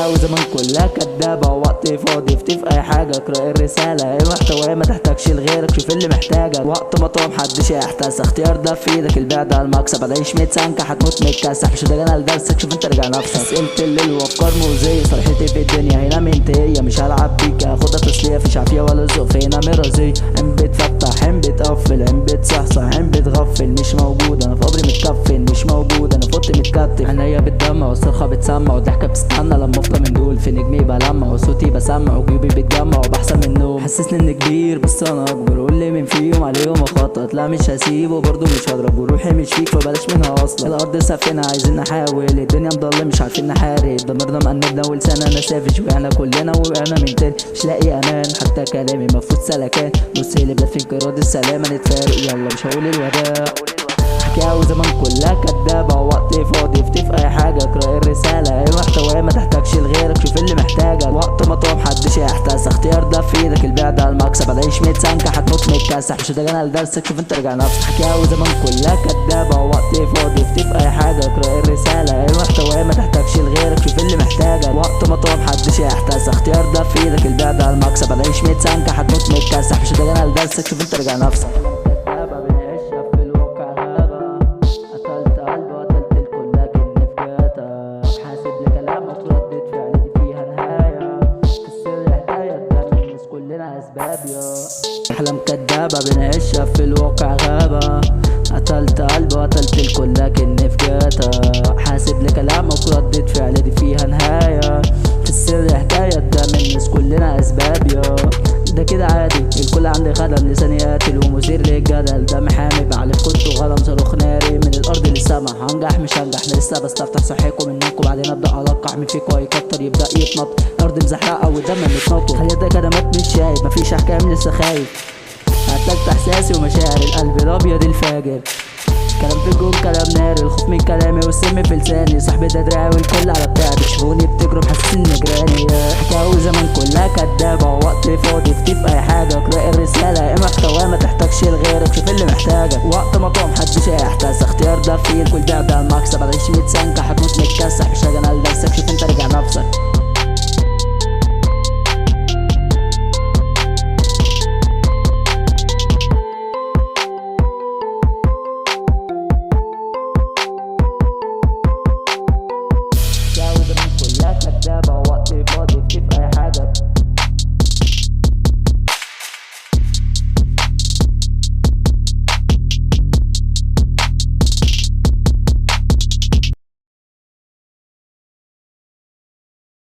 حكاوي زمان كلها كدابة، وقت فاضي في اي حاجة. اقرأ الرسالة ايه محتواها، ما تحتاجش لغيرك، شوف اللي محتاجك. وقت ما تقوم محدش هيحتاس، اختيار ده في ايدك، البيع ده المكسب. هتعيش 100 سنة هتموت متكسح، مش هتجنى لدرسك، شوف انت راجع نفسك. اسئلة الليل وافكار مؤذية، صرحتي في الدنيا هنا منتهية. مش هلعب بيك هاخدها تسلية، فيش عافية ولا ذوق هنا مرازية. عين بتفتح عين بتقفل، عين بتصحصح عين بتغفل. مش موجود انا في قبري متكفن، مش موجود انا فوت متكتف. عينيا بتدمع والصرخة بتسمع والضحكة بتستنى لما افضى من دول. في نجمي بلمع وصوتي بسمع وجيوبي بتجمع وبحسن من النوم. حسسني اني كبير بس انا اكبر، قول لي مين فيهم عليهم اخطط. لا مش هسيبه برضه مش هضرب، وروحي مش فيك فبلاش منها اصلا. الارض سفينة عايزين نحاول، الدنيا مضلة مش عارفين نحارب. ضميرنا مأنبنا ولساننا سافش، وقعنا كلنا وقعنا من تاني. مش لاقي امان حتى كلامي مفروض سلكان. بص لبلاد في انقراض السلامة نتفارق، يلا مش هقول الوداع. حكاوي زمان كلها كدابة، وقت فاضي في اي حاجة. اقرأ الرسالة ايه محتواها، ما تحتاجش لغيرك، شوف اللي محتاجك. وقت ما تقوم محدش هيحتاس، اختيار ده في ايدك، البيع ده المكسب. هتعيش 100 سنة هتموت متكسح، مش هتجنى لدرسك، شوف انت راجع نفسك. حكاوي زمان كلها كدابة، وقت فاضي في اي حاجة. اقرأ الرسالة ايه محتواها، ما تحتاجش لغيرك، شوف اللي محتاجك. وقت ما تقوم محدش هيحتاس، اختيار ده في ايدك، البيع ده المكسب. هتعيش 100 سنة هتموت متكسح، مش هتجنى لدرسك، شوف انت راجع نفسك. أحلام كدابة بنعيشها في الواقع غابة، قتلت قلبي وقتلت الكل لكني في جاتا. حاسب لكلامك وردة فعلي دي فيها نهاية، في السر حكاية قدام الناس كلنا أسباب. يا ده كده عادي الكل عندي خدم، لساني قاتل ومثير للجدل. دم حامي بعلف كنت غلم، صاروخ ناري من الارض للسما. هنجح مش هنجح انا لسه بستفتح صحيكم منكم، بعدين ابدا القح من فيكم هيكتر يبدا يتنط. الارض مزحلقه والدم متنطط، خليتها كدمات مش شايف، مفيش احكام لسه خايف. قتلت احساسي ومشاعر القلب الابيض الفاجر. كلام في الجون كلام ناري، الخوف من كلامي والسم في لساني. صاحبي ده دراعي والكل على بتاعي، بتشوفوني بتجروا محسسين اني جيراني. حكاوي زمان كلها كدابة، وقت فاضي في اي حاجة. اقرأ الرسالة ايه محتواها، ما تحتاجش لغيرك، شوف اللي محتاجك. وقت ما تقوم محدش هيحتاس، اختيار ده في الكل، بيع ده المكسب. هتعيش 100 سنة هتموت متكسح، مش هجنى لنفسك، شوف انت راجع نفسك.